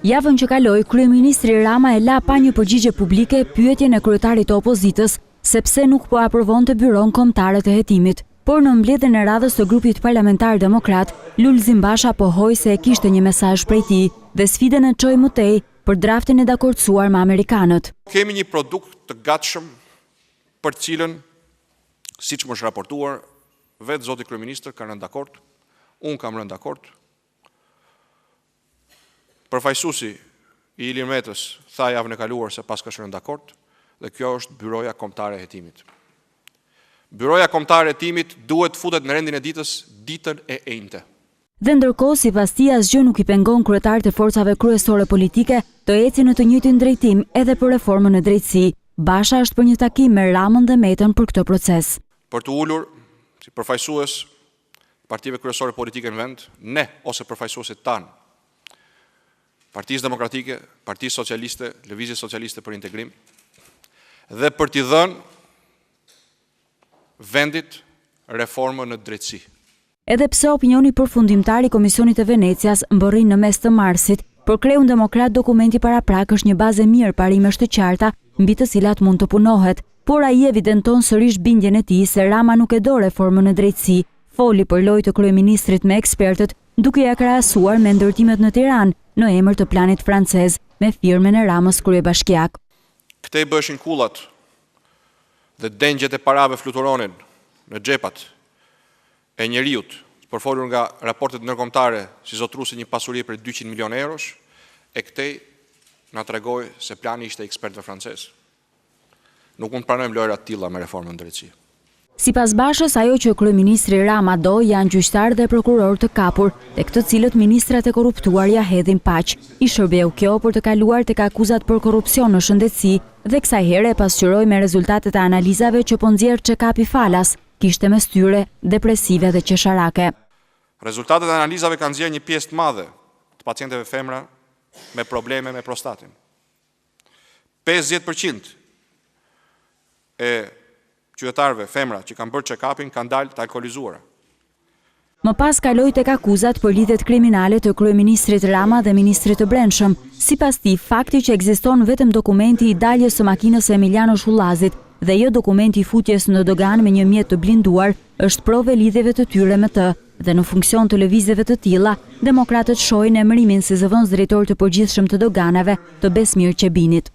Javën që kaloi, kryeministri Rama e la pa një përgjigje publike pyetjen e kryetarit të opozitës se pse nuk po aprovonte Byronë Kombëtare të Hetimit. Por në mbledhjen e radhës të grupit parlamentar demokrat, Lulzim Basha pohoi se e kishte një mesazh prej tij dhe sfidën e çoi më tej për draftin e dakordësuar me amerikanët. Kemi një produkt të gatshëm për të cilën, siç më është raportuar, vetë zoti kryeministër ka rënë dakord, unë kam rënë dakord, Përfaqësuesi i Ilir Metës tha javën e kaluar se paska rënë dakord dhe kjo është Byroja Kombëtare e Hetimit. Byroja Kombëtare e Hetimit duhet të futet në rendin e ditës ditën e enjte. Dhe ndërkohë, sipas tij, asgjë nuk i pengon kryetarët e forcave kryesore politike të ecin në të njëjtin drejtim edhe për reformën në drejtësi. Basha është për një takim me Ramën dhe Metën për këtë proces. Për t'u ulur si përfaqësues të partive kryesore politike në vend, ne ose përfaqësuesit tanë, Partisë Demokratike, Partisë Socialiste, Lëvizjes Socialiste për Integrim, dhe për t'i dhënë vendit reformën në drejtësi. Edhe pse opinioni përfundimtar i Komisionit të Venecias mbërrin në mes të marsit, për kreun demokrat dokumenti paraprak është një bazë e mirë parimesh të qarta mbi të cilat mund të punohet. Por ai evidenton sërish bindjen e tij se Rama nuk e do reformën në drejtësi. Foli për lojë të kryeministrit me ekspertët, duke ia krahasuar me ndërtimet në Tiranë, në emër të planit francez, me firmën e Ramës kryebashkiak. Këtej bëheshin kullat dhe dengjet e parave fluturonin në xhepat e njeriut, të përfolur nga raportet ndërkombëtare si zotërues i një pasurie prej 200 milionë eurosh, e këtej na tregoi se plani ishte i ekspertëve francezë. Nuk mund të pranojmë lojëra të tilla me reformën në drejtësi. Sipas Bashës, ajo që kryeministri Rama do janë gjyqtarë dhe prokurorë të kapur, tek të cilët ministrat e korruptuar ia hedhin paq. I shërbeu kjo për të kaluar tek akuzat për korrupsion në shëndetësi dhe kësaj here e pasqyroi me rezultatet e analizave që po nxjerr check-up-i falas, Kishte mes tyre depresive dhe qesharake. Rezultatet e analizave kanë nxjerrë një pjesë të madhe të pacienteve femra me probleme me prostatin. 50% e qytetarëve femra që kanë bërë check-upin kanë dalë të alkoolizuara. Më pas kaloi tek akuzat për lidhjet kriminale të kryeministrit Rama dhe ministrit të Brendshëm. Sipas tij, fakti që ekziston vetëm dokumenti i daljes së makinës së Emiljano Shullazit dhe jo dokumenti i futjes në doganë me një mjet të blinduar është provë e lidhjeve të tyre me të dhe në funksion të lëvizjeve të tilla, demokratët shohin emërimin si zëvendësdrejtor të përgjithshëm të doganave të Besmir Qebinit.